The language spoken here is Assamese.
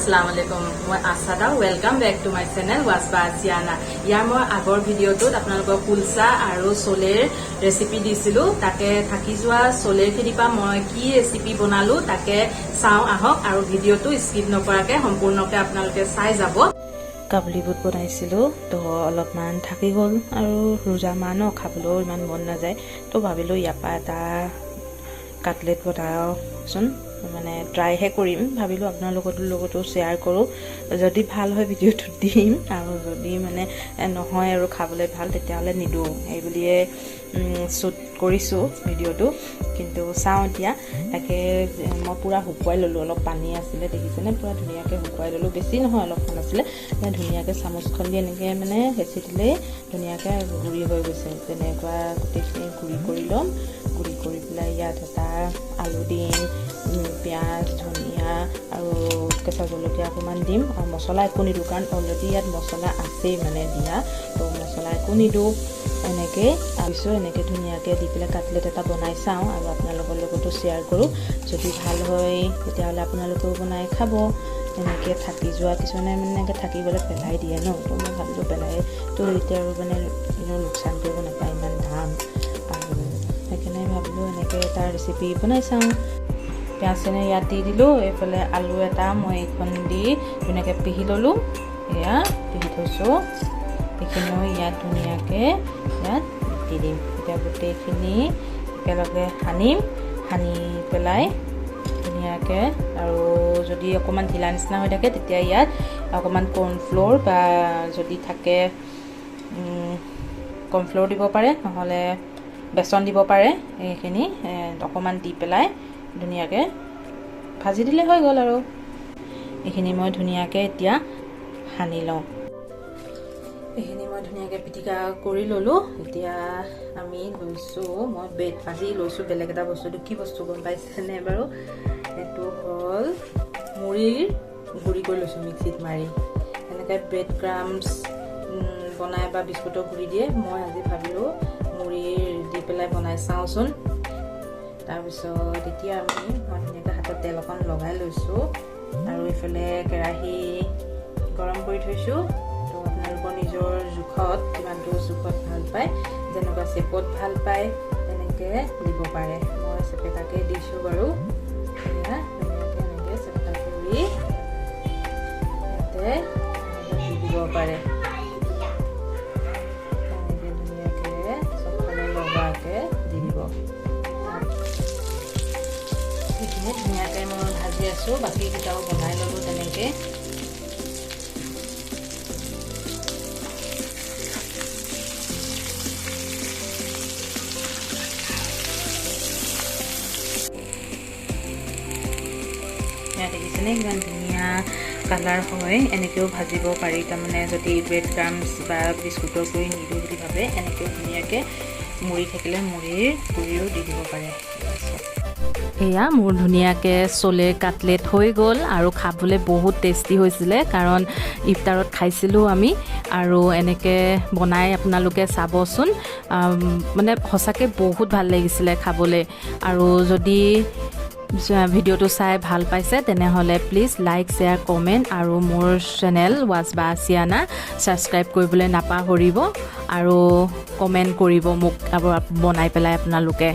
আসসালামু আলাইকুম। মই আছাদা। Welcome back to my channel ৱাজবা Asiana. ইয়াৰ মই আগৰ ভিডিঅ'টোত আপোনালোকৰ কুলচা আৰু চলেৰ ৰেচিপি দিছিলোঁ। তাকে থাকি যোৱা চলেৰখিনিৰ পৰা মই কি ৰেচিপি বনালোঁ, তাকে চাওঁ আহক আৰু ভিডিঅ'টো স্কিপ নকৰাকৈ সম্পূৰ্ণকৈ আপোনালোকে চাই যাব। কাবুলি বুট বনাইছিলোঁ, তো অলপমান থাকি গ'ল আৰু ৰোজা মাহ ন, খাবলৈও ইমান মন নাযায়। তো ভাবিলোঁ ইয়াৰ পৰা এটা কাটলেট বনাওঁচোন, মানে ট্ৰাইহে কৰিম। ভাবিলোঁ আপোনালোকৰ লগতো শ্বেয়াৰ কৰোঁ। যদি ভাল হয় ভিডিঅ'টো দিম আৰু যদি মানে নহয় আৰু খাবলৈ ভাল, তেতিয়াহ'লে নিদিওঁ। এই বুলিয়ে শ্বুট কৰিছোঁ ভিডিঅ'টো। কিন্তু চাওঁ এতিয়া। তাকে মই পূৰা শুকুৱাই ল'লোঁ। অলপ পানী আছিলে, দেখিছেনে? পূৰা ধুনীয়াকৈ শুকুৱাই ল'লোঁ। বেছি নহয়, অলপমান আছিলে। ধুনীয়াকৈ চামুচখন দি এনেকৈ মানে হেঁচি দিলেই ধুনীয়াকৈ গুড়ি হৈ গৈছে। তেনেকুৱা গোটেইখিনি গুড়ি কৰি ল'ম। গুড়ি কৰি পেলাই ইয়াত এটা আলু দিম, পিঁয়াজ, ধনিয়া আৰু কেঁচা জলকীয়া অকণমান দিম আৰু মছলা একো নিদিওঁ, কাৰণ অলৰেডি ইয়াত মছলা আছেই মানে দিয়া। তো মছলা একো নিদিওঁ। এনেকৈ ভাবিছোঁ, এনেকৈ ধুনীয়াকৈ দি পেলাই কাটলেট এটা বনাই চাওঁ আৰু আপোনালোকৰ লগতো শ্বেয়াৰ কৰোঁ। যদি ভাল হয়, তেতিয়াহ'লে আপোনালোকেও বনাই খাব। এনেকৈ থাকি যোৱা, কিছুমানে মানে এনেকৈ থাকি গ'লে পেলাই দিয়ে ন। তো মই ভাবিলোঁ পেলাইতো এতিয়া আৰু মানে এনেও লোকচান কৰিব নাপায়, ইমান দাম আৰু সেইকাৰণে ভাবিলোঁ এনেকৈ এটা ৰেচিপি বনাই চাওঁ। পিঁয়াজখিনি ইয়াত দি দিলোঁ। এইফালে আলু এটা মই এইখন দি ধুনীয়াকৈ পিহি ল'লোঁ। এয়া পিহি থৈছোঁ। এইখিনিও ইয়াত ধুনীয়াকৈ ইয়াত দি দিম। এতিয়া গোটেইখিনি একেলগে সানিম। সানি পেলাই ধুনীয়াকৈ আৰু যদি অকণমান ঢিলা নিচিনা হৈ থাকে, তেতিয়া ইয়াত অকণমান কৰ্ণফ্ল'ৰ বা যদি থাকে কৰ্ণফ্ল'ৰ দিব পাৰে, নহ'লে বেচন দিব পাৰে। এইখিনি অকণমান দি পেলাই ধুনীয়াকৈ ভাজি দিলে হৈ গ'ল। আৰু এইখিনি মই ধুনীয়াকৈ এতিয়া সানি লওঁ। এইখিনি মই ধুনীয়াকৈ পিটিকা কৰি ল'লোঁ। এতিয়া আমি লৈছোঁ, মই ব্ৰেড আজি লৈছোঁ বেলেগ এটা বস্তু। এইটো কি বস্তু গম পাইছেনে বাৰু? এইটো হ'ল মুড়িৰ গুড়ি কৰি লৈছোঁ মিক্সিত মাৰি। এনেকৈ ব্ৰেড ক্ৰামছ বনাই বা বিস্কুটৰ গুড়ি দিয়ে। মই আজি ভাবিলোঁ মুড়িৰ দি পেলাই বনাই চাওঁচোন। তাৰপিছত এতিয়া মই ধুনীয়াকৈ হাতত তেল অকণ লগাই লৈছোঁ আৰু এইফালে কেৰাহী গৰম কৰি থৈছোঁ। তো আপোনালোকৰ নিজৰ জোখত, কিমানটো জোখত ভাল পায়, যেনেকুৱা চেপত ভাল পায়, তেনেকৈ দিব পাৰে। মই চেপেটাকৈ দিছোঁ বাৰু। এয়া ধুনীয়াকৈ এনেকৈ চেপেটা কৰি ইয়াতে দি দিব পাৰে। এনেকৈ ধুনীয়াকৈ চবফালে লগাকৈ দি দিব। সেইখিনি ধুনীয়াকৈ মই ভাজি আছোঁ। বাকীকেইটাও বনাই ল'লোঁ তেনেকৈ। এয়া দেখিছেনে, কিমান ধুনীয়া কালাৰ হয়? এনেকৈও ভাজিব পাৰি। তাৰমানে যদি ব্ৰেড ক্ৰামছ বা বিস্কুটৰ গুড়ি নিদিওঁ বুলি ভাবে, এনেকৈও ধুনীয়াকৈ মুড়ি থাকিলে মুড়িৰ গুড়িও দি দিব পাৰে। এয়া মোৰ ধুনীয়াকৈ চলেৰ কাটলেট হৈ গ'ল আৰু খাবলৈ বহুত টেষ্টি হৈছিলে, কাৰণ ইফতাৰত খাইছিলোঁ আমি। আৰু এনেকৈ বনাই আপোনালোকে চাবচোন, মানে সঁচাকৈ বহুত ভাল লাগিছিলে খাবলৈ। আৰু যদি ভিডিঅ'টো চাই ভাল পাইছে, তেনেহ'লে প্লিজ লাইক, শ্বেয়াৰ, কমেণ্ট আৰু মোৰ চেনেল ৱাজবা আছিয়ানা ছাবস্ক্ৰাইব কৰিবলৈ নাপাহৰিব আৰু কমেণ্ট কৰিব মোক বনাই পেলাই আপোনালোকে।